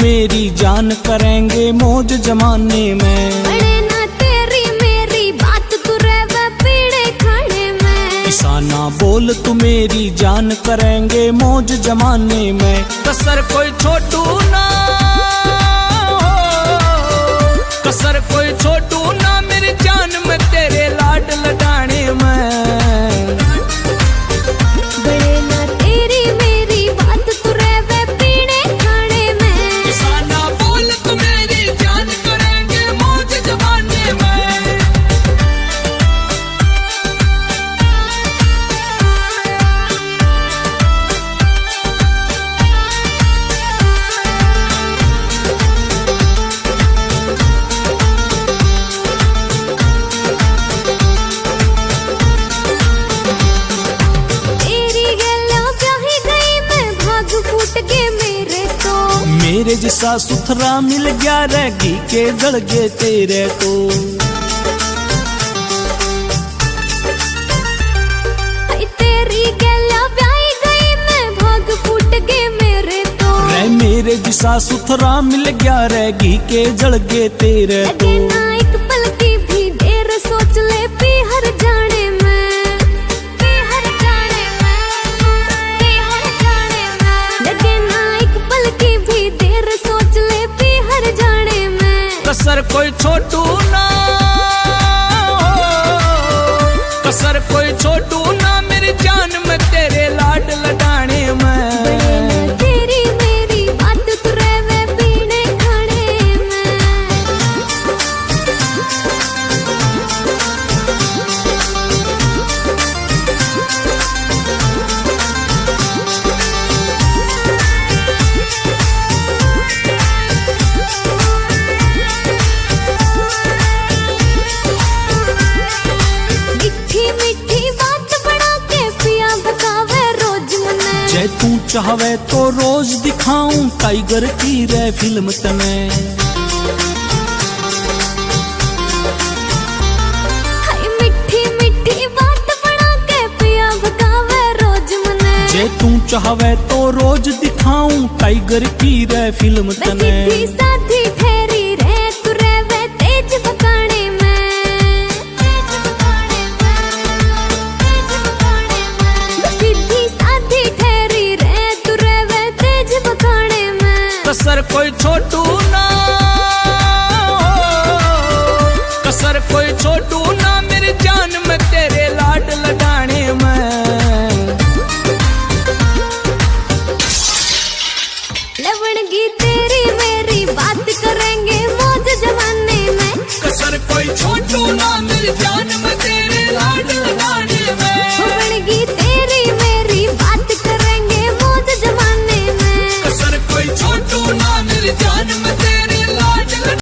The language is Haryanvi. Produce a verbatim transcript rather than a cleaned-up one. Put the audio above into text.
मेरी जान करेंगे मौज जमाने में। बड़े ना तेरी मेरी बात तू रहवे पीने खाने में। किसा ना बोल तू मेरी जान करेंगे मौज जमाने में। कसर कोई छोड़ू ना, कसर कोई छोड़ू ना मेरी जान में तेरे लाड लडाने में। बड़े ना तेरी मेरी बात तू रहवे पीने खाने में। किसा ना बोल तू मेरी जान करेंगे मौज जमाने में। तेरी गैला ब्याही गई मैं, भाग फूट गए मेरे तो। मेरे जिसा सुथरा मिल गया रे, घी के जल गए तेरे तो। हाय तेरी गैला ब्याही गई मैं, भाग फूट गए मेरे तो। रे मेरे जिसा सुथरा मिल गया रे, घी के जल गए तेरे तो। लगे ना एक पल की भी देर, सोच ले पीहर जाने में। पीहर जाने में, पीहर जाने में। लगे ना एक पल की भी देर, सोच ले पीहर जाने में। कसर कोई छोड़ू ना, कसर कोई छोड़ू ना मेरी जान में तेरे लाड लडाने में। बड़े ना तेरी मेरी बात तू रहवे पीने खाने में। मीठी मीठी बात बना के पिया भकावे रोज मने। जै तू चाहवे तो रोज दिखाऊं टाइगर की रे फिल्म तने। हाय मीठी मीठी बात बना के पिया भकावे रोज मने। जै तू चाहवे तो रोज दिखाऊं टाइगर की रे फिल्म मैं तने। सीधी साधी ठहरी रे तू रहवे तेज भकाने में। सीधी साधी ठहरी रे तू रहवे तेज भकाने में। कसर कोई छोड़ू